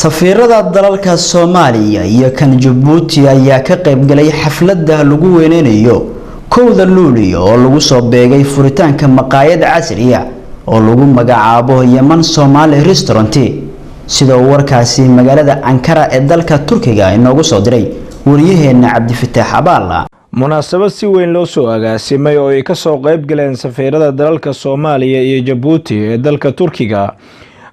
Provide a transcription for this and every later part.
Safiirada dalalka Soomaaliya iyo kan Jabuuti ayaa ka qaybgalay xafladda lagu weyneynayo 1da Luuliyo oo lagu soo beegay furitaanka maqaayad casriya oo lagu magacaabo Yeman Somali Restaurant, sida uu warkaasi magaalada Ankara ee dalka Turkiga inoogu soo diray wariyaheena Cabdifataax Abaala. Munaasabad si weyn loo soo agaasimay oo ay kasoo qayb galeen safiirada dalalka Soomaaliya iyo Jabuuti ee dalka Turkiga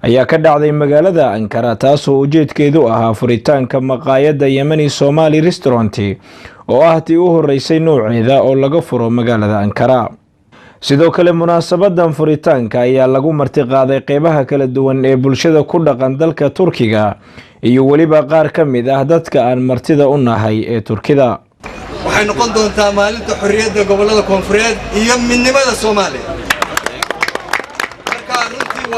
ayaa ka dhacday magaalada Ankara, taasoo ujeedkeedu ahaa furitaanka maqaayadda Yemeni Somali Restaurant oo ah tii u horeysay nouceeda oo laga furo magaalada Ankara. Sidoo kale, munaasabadan furitaanka ayaa lagu martiqaaday qeybaha kala duwan ee bulshada ku dhaqan dalka Turkiga iyo weliba qaar ka mid ah dadka aan martida u nahay ee Turkida. Waxay noqon doontaa maalinta xorriyadda gobollada koonfureed iyo midnimada Soomaaliya. Marka runtii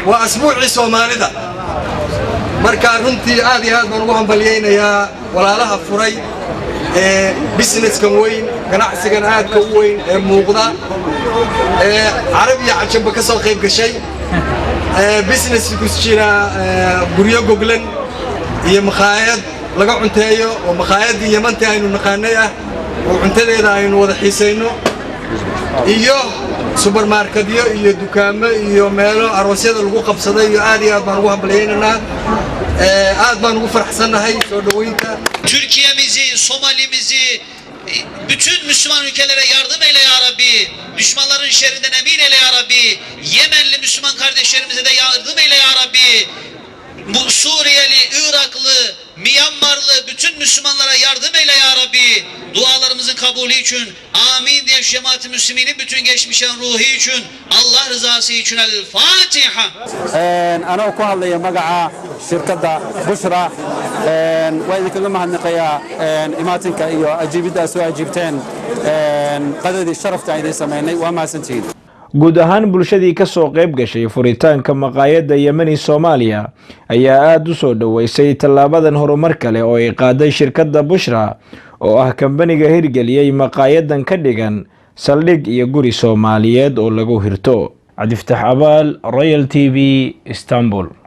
waa asbuucii Soomaalida. Marka runtii aad iyo aad baan ugu hambalyaynayaa walaalaha furay ee businesskan weyn, ganacsigan aadka u weyn ee muuqda ee Carab iyo Cajamba ka soo qayb gashay, ee business ku jira guryo goglan iyo makhaayad laga cunteeyo oo makhaayadii Yamanta aynu naqaanay ah oo cuntadeeda aynu wada xiisayno, iyo subermarketyo iyo dukaamo iyo meelo aroosyada lagu qabsaday iyo aad iyo aad baan ugu hambalyaynaynaa. Aad baan ugu faraxsannahay soo dhoweynta. Türkiye'mizi, Somalimizi, bütün Müslüman ülkelere yardım eyle ya Rabbi. Düşmanların şerrinden emin eyle ya Rabbi. Yemenli Müslüman kardeşlerimize de yardım eyle ya Rabbi. Bu Suriyeli, Iraklı, Myanmarlı bütün Müslümanlara yardım eyle ya Rabbi. Dualarımızın kabulü için amin diye şu cemaat-i müsliminin bütün geçmişen ruhu için, Allah rızası için El Fatiha. Anoo ku hadlaya magaca shirkadda Bushra, waa idinkaga mahadnaqayaa imaatinka iyo ajiibidda aad soo ajiibteen qadadii sharafta aan idiin samaynay. Waa mahadsantihiin. Guud ahaan bulshadii kasoo qayb gashay furitaanka maqaayadda Yemeni Soomaaliya ayaa aada u soo dhoweysay tallaabadan horumar kale oo ay qaaday shirkadda Bushra oo ah kambaniga hirgeliyey maqaayadan ka dhigan saldhig iyo guri Soomaaliyeed oo lagu hirto. Cabdifataax Abaal, Royal TV, Istanbul.